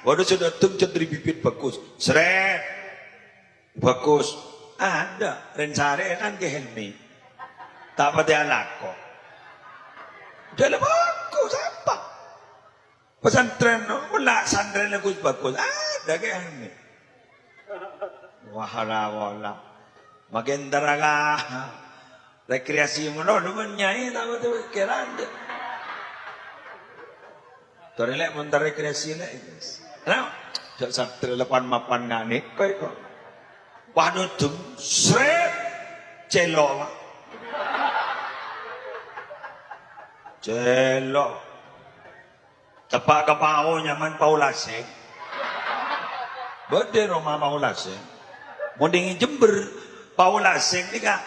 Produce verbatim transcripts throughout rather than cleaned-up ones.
Bâdâ sè dâteng cè' dâri bibit bhâghus. Srèt. Bhâghus. Adâ', rèn sarè kan Kè Helmi. Ta' patè alako. Dâlâ bhâghus apa? Pesantren, no? Mella' santrèna ghus bhâghus. Adâ' Kè Helmi. Wah, la, wah, la. Makin teraga. Rekreasi mono, lu men nyai, ta' patè pikiran, dâ'. Torè lè', mon ta' rekreasi lè'. Nah, jhâ' satria lepan mapan ngani, kok, kok. Wah, nodung, srèt, cèlo', Pak. Cèlo'. Teppa' ka pao, nyaman pao lasèng. Bâdâ roma pao lasèng. Mon è Jember, pao lasèng nèka,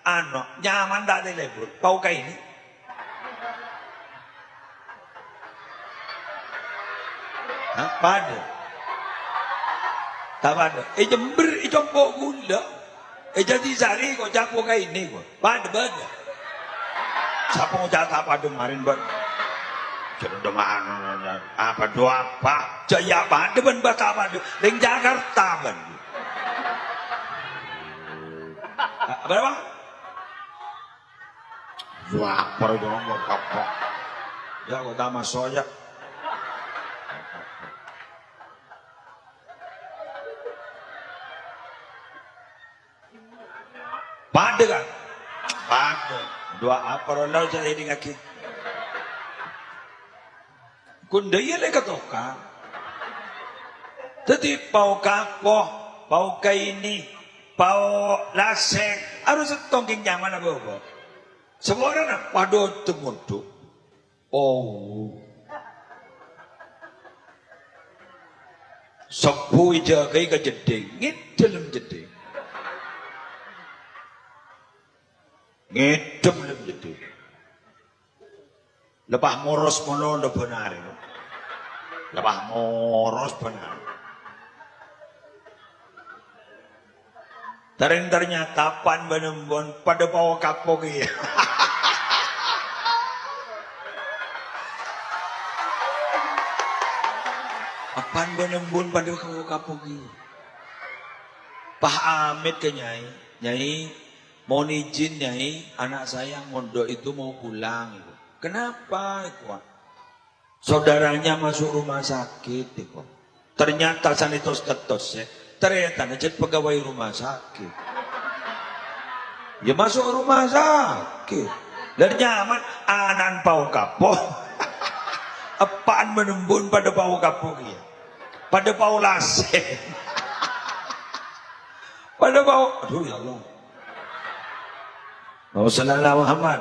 ano, nyaman ta' tèlèbur, pao kaènè. Hah? Padâ? Ta' padâ. È Jember, è compo' ghulâ. È Jatisari, kok capo kaènè, kok. Padâ, padâ. Sapa ngoca' ta' padâ marèn, Bân? Jârèya, apa, dua apa? Jâ' iyâ padâ, Bân, bâ' ta' padâ. Rèng Jakarta, Bân. Apa, apa? Lapar, jangan mau kapok. Ya, kok ta' maso', ya. Padâ, kan? Padâ. Dua apa, lo, saya ini kaki. Ghun dâ' iyâ lè katoka. Dhâddhi pao kapo, pao kaènè, pao lasèng, arowa sèttong kèng nyaman apa-apa. Saporana, padâ dâ' mondhuk. Oh. Sebbhu èjâgâi ka jeddhing, ngèddhâ lem jeddhing. Ngèddhâ lem jeddhing. Lepas moros mono, lo, bân arè. Lepas moros bân arè. Ternyata pan bân embun padâ pao kapo kèya. Apan bân embun padâ pao kapo kèya. Pas amit ka Nyai, "Nyai, mohon izin, Nyai, anak saya yang mondok itu mau pulang." "Kenapa itu, Pak?" "Saudaranya masuk rumah sakit, itu." Ternyata sanètos-tètos, ya. Tarètan jhât pegawai rumah sakit. Ya, masuk rumah sakit. Lah, nyaman, ana'na pao kapo. Eppa'na bân embun padâ pao kapo kèya. Padâ pao lasèng. Padâ pao, aduh, ya Allah. Allahumma shalli ala Muhammad.